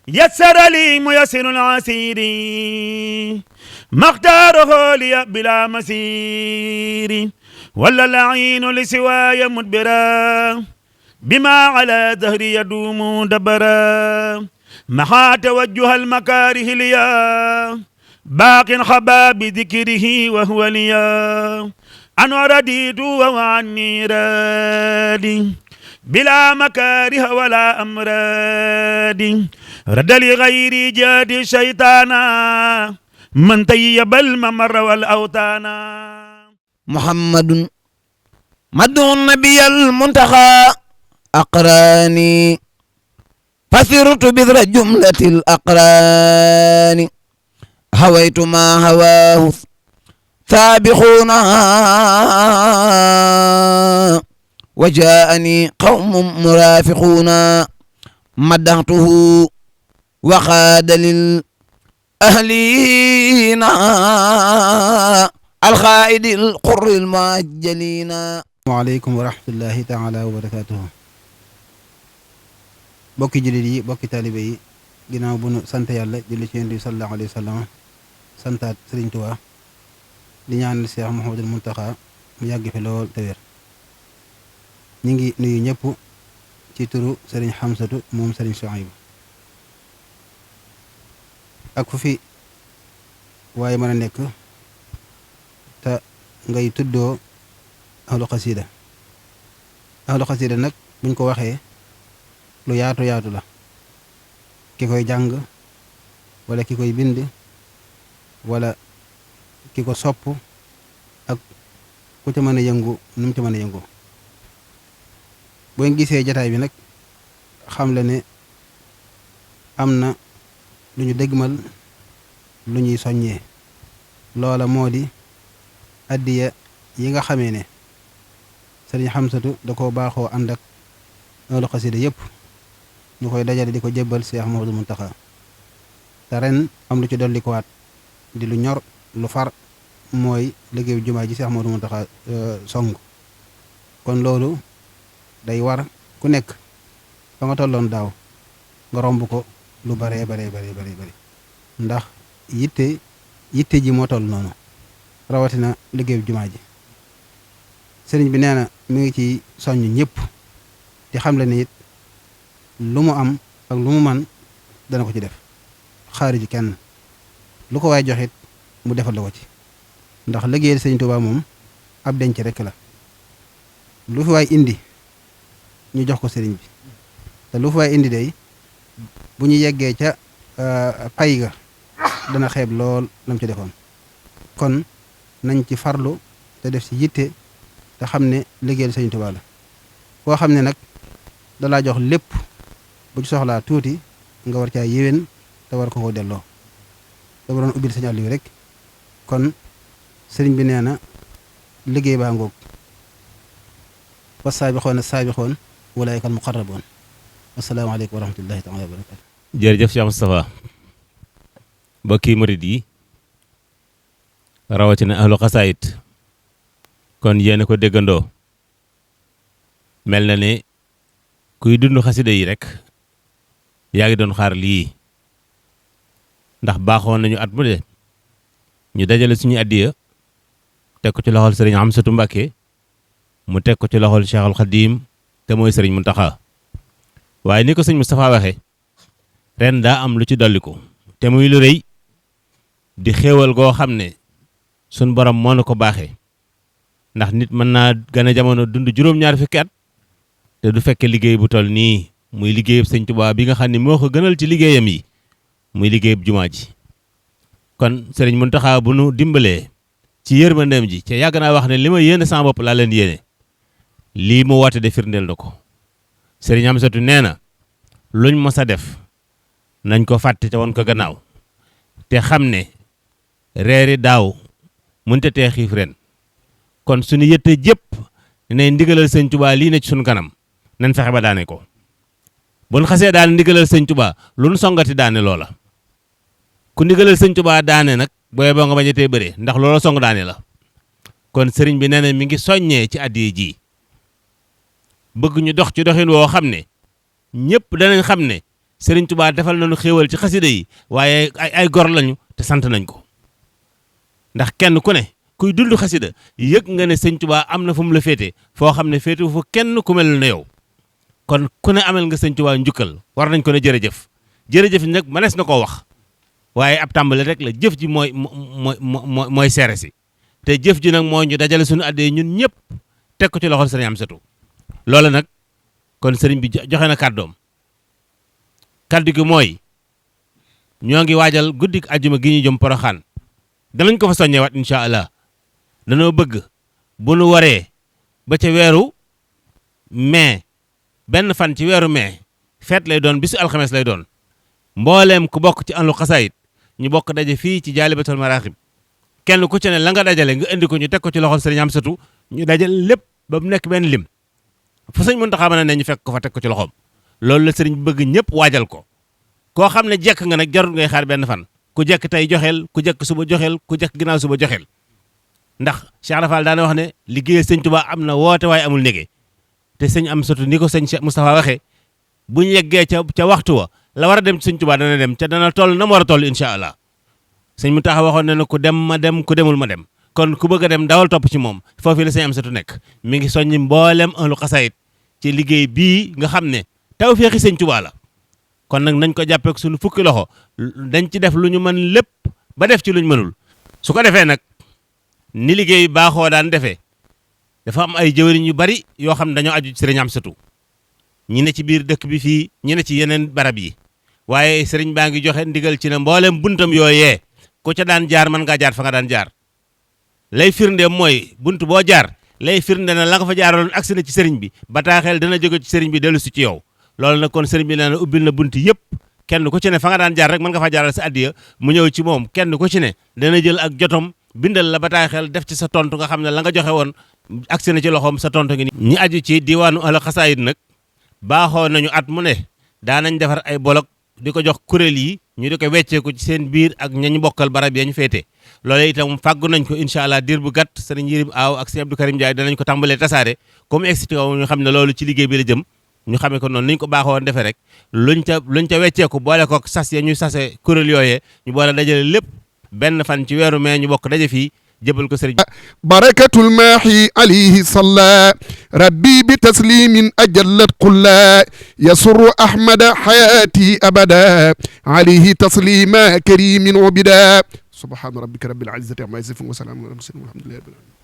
يسر لي ميسر العسير ما اختاره لي بلا مسير ولا العين لسواي مدبرا بما على ظهري يدوم دبرا محا توجه المكاره ليا باق حباب ذكره وهو ليا أنا رديت وهو عني رادي بلا مكاره ولا أمراد رد لغير جاد شيطانا من طيب الممر والأوتانا محمد مدعو النبي المنتخى أقراني فسرت بذر جملة الأقران هويت ما هواه سابقون وجاءني قوم مرافقون مدحته وخاد للأهلين الخائد القر المعجلين. waaleykum wa rahmatullahi taala wa barakatuhu. bokki jullit yi bokki taalibe yi ginnaaw bu nu sant yàlla julli ci Yonent bi sallallahu alayhi wa sallam santaat Sëriñ Tuubaa di ñaanal Cheikh Mouhamadul Mountakha mu yàgg fi lool te wér. ñi ngi nuyu ñëpp ci turu Sëriñ Xamsatu moom Sëriñ Suhaybu ak fu fi waaye mën a nekk te ngay tuddoo ahlu xasida nag buñ ko waxee lu yaatu yaatu la, ki koy jàng wala ki koy bind wala ki ko sopp ak ku ca mën a yëngu nu mu ca mën a yëngu. boo gisee jataay bi nag xam la ne am na lu ñu dëgmal lu ñuy soññee, loola moo di addiya yi nga xamee ne Sëriñ Xamsatu da koo baaxoo ànd ak ahlu xasida yëpp ñu koy dajale di ko jébbal Cheikh Mouhamadou Mountakha te ren am lu ci dolli ko waat di lu ñor lu far mooy liggéeyu jumaa ji Cheikh Mouhamadou Mountakha song. kon loolu day war ku nekk fa nga tolloon daaw nga romb ko lu baree bari ndax yitte ji moo toll noonu, rawatina liggéeyu jumaa ji. sëriñ bi nee na mi ngi ci soññ ñëpp di xam le ne it lu mu am ak lu mu man dana ko ci def, xaari ji kenn lu ko waay joxit mu defal la ko ci, ndax liggéeyal sëriñ Tuubaa moom ab denc rekk la. lu fi waay indi ñu jox ko sëriñ bi, te lu fi waay indi day bu ñu yeggee ca pay ga dana xeeb lool lam ci defoon. kon nañ ci farlu te def ci yitte te xam ne liggéeyal Sëriñ Tuubaa la. koo xam ne nag dalaa jox lépp bu ci soxlaa tuuti nga war caa yéwén te war ko delloo, da waroon ubbil Sëriñ Aliou rek. kon sëriñ bi nee na liggéey baa ngoog wa saabixoon saabixoon ulaa'ikal muqarraboon. assalaamu aleykum wa rahmatullahi taala wa barakatu. jërëjëf Cheikh Moustapha. mbokki murid yi rawatina ahlu xasaayit kon yéen a ko déggandoo, mel na ne kuy dund xasida yi rek yaa ngi doon xaar lii, ndax baaxoon nañu at mu de ñu dajale suñu addiya teg ko ci loxol sëriñ Amsatu Mbàkke mu teg ko ci loxol Cheikhul Xadim te mooy sëriñ Muntaxa. waaye ni ko sëñ Moustapha waxe ren daa am lu ci dolliku te muy lu rëy di xéewal goo xam ne suñ borom moo na ko baaxee, ndax nit mën naa gën a jamono dund juróom-ñaar fukki at te du fekke liggéey bu toll nii, muy liggéeyub sëñ Tuubaa bi nga xam ne moo ko gënal ci liggéeyam yi, muy liggéeyub jumaa ji. kon sëriñ Muntaxa bu nu dimbalee ci yërmandeem ji ca yàgg naa wax ne li ma yéene sama bopp laa leen yéene, lii mu woote de firndeel na ko. sëriñ Amsatu nee na luñ mos a def nañ ko fàtte te woon ko gannaaw te xam ne reeri daaw mënta tee xiif ren. kon suñu yëtte jëpp ne ndigalal sëñ Tuubaa lii ne ci suñu kanam nañ fexe ba daane ko. buñ xasee daane ndigalal sëñ Tuubaa lu nu songati daane loola. ku ndigalal sëñ Tuubaa daane nag booy boo nga bañatee bëree ndax loola song daane la. kon sëriñ bi nee na mi ngi soññee ci addiya ji bëgg ñu dox ci doxin woo xam ne ñëpp danañ xam ne Sëriñ Tuubaa defal nañu xéewal ci xasida yi waaye ay gor lañu te sant nañ ko ndax kenn ku ne kuy dund xasida yëg nga ne Sëriñ Tuubaa am na fu mu la féete foo xam ne féete fu kenn ku mel ne yow kon ku ne amel nga Sëriñ Tuubaa njukkal war nañ ko ne jërëjëf jërëjëf nag mënees na koo wax waaye ab tàmbali rek la jëf ji mooy seere si te jëf ji nag mooy ñu dajale suñu addee ñun ñëpp teg ko ci loxol sëriñ Amsatu loolu nag kon sëriñ bi joxe na kàddoom kàddu gi mooy ñoo ngi waajal guddik àjjuma gi ñu jëm Poroxaan danañ ko fa soññewaat incha allah danoo bëgg bu nu waree ba ca weeru mai benn fan ci weeru mai feet lay doon bisu alxames lay doon mbooleem ku bokk ci ahlu xasaayid ñu bokk daje fii ci jaalibatul maraaxib kenn ku ci ne la nga dajale nga indi ko ñu teg ko ci loxol sëriñ Amsatu ñu dajal lépp ba mu nekk benn lim fa sëñ Muntaxa mën ne ñu fekk ko fa teg ko ci loxoom loolu la sëriñ bi bëgg ñëpp waajal ko koo xam ne jekk nga nag jarul ngay xaar benn fan ku jekk tey joxeel ku jekk suba joxeel ku jekk ginnaaw suba joxeel ndax Cheikh Rafal daana wax ne liggéeyal sëñ Tuubaa am na woote waaye amul négé te sëñ Amsatu ni ko sëñ Moustapha waxee bu ñu yeggee ca waxtu wa la war a dem ci sëñ Tuubaa dana dem ca dana toll na mu war a toll incha allah sëñ Muntaxa waxoon na ne ku dem ma dem ku demul ma dem kon ku bëgg a dem dawal topp ci moom foofu la sëñ Amsatu nekk mi ngi soññi mboolem ahlu xasaayid ci liggéey bii nga xam ne tawfeexi sëñ Tuubaa la kon nag nañ ko jàppee ak suñu fukki loxo dañ ci def lu ñu mën lépp ba def ci lu ñu mënul su ko defee nag ni liggéey baaxoo daan defee dafa am ay jëwriñ yu bari yoo xam ne dañoo aju ci sëriñ Amsatu ñi ne ci biir dëkk bi fii ñi ne ci yeneen barab yi waaye sëriñ baa ngi joxe ndigal ci ne mboolem buntam yooyee ku ca daan jaar mën ngaa jaar fa nga daan jaar lay firnde mooy bunt boo jaar lay firnde na la nga fa jaaraloon agsi na ci sëriñ bi bataaxel dana jóge ci sëriñ bi dellu si ci yow loolu nag kon sëriñ bi nee na ubbil na bunt yëpp kenn ku ci ne fa nga daan jaar rek mën nga fa jaaral sa addiya mu ñëw ci moom kenn ku ci ne dana jël ak jotom bindal la bataaxel def ci sa tontu nga xam ne la nga joxe woon agsi na ci loxoom sa tontu ngi ni ñi aju ci diwaanu ahlu xasaayid nag baaxoo nañu at mu ne daanañ defar ay bolok di ko jox kuréel yi ñu di ko wecceeku ci seen biir ak ñañu bokkal barab ya ñu féete loolu itam fàggu nañ ko incha allah diir bu gàtt sëriñ Yirim Aaw ak sëriñ Abdou Karim Ndiaye danañ ko tàmbalee tasaare comme expliqué ñu xam ne loolu ci liggéey bi la jëm ñu xamee ko noonu niñ ko baaxoon defee rek luñ ca wecceeku boole ko sas ya ñu sase kuréel yooyee ñu boole dajale lépp benn fan ci weeru mai ñu bokk daje fii jëbal ko sëriñ barakatul maahi alayhi salla rabbi bi taslimin ajallat qulla yasurru ahmada hayati abada alayhi taslima karimin ubida subhana rabbika rabbil izzati amma yasifun wa salamun ala al mursalin walhamdulillahi rabbil alamin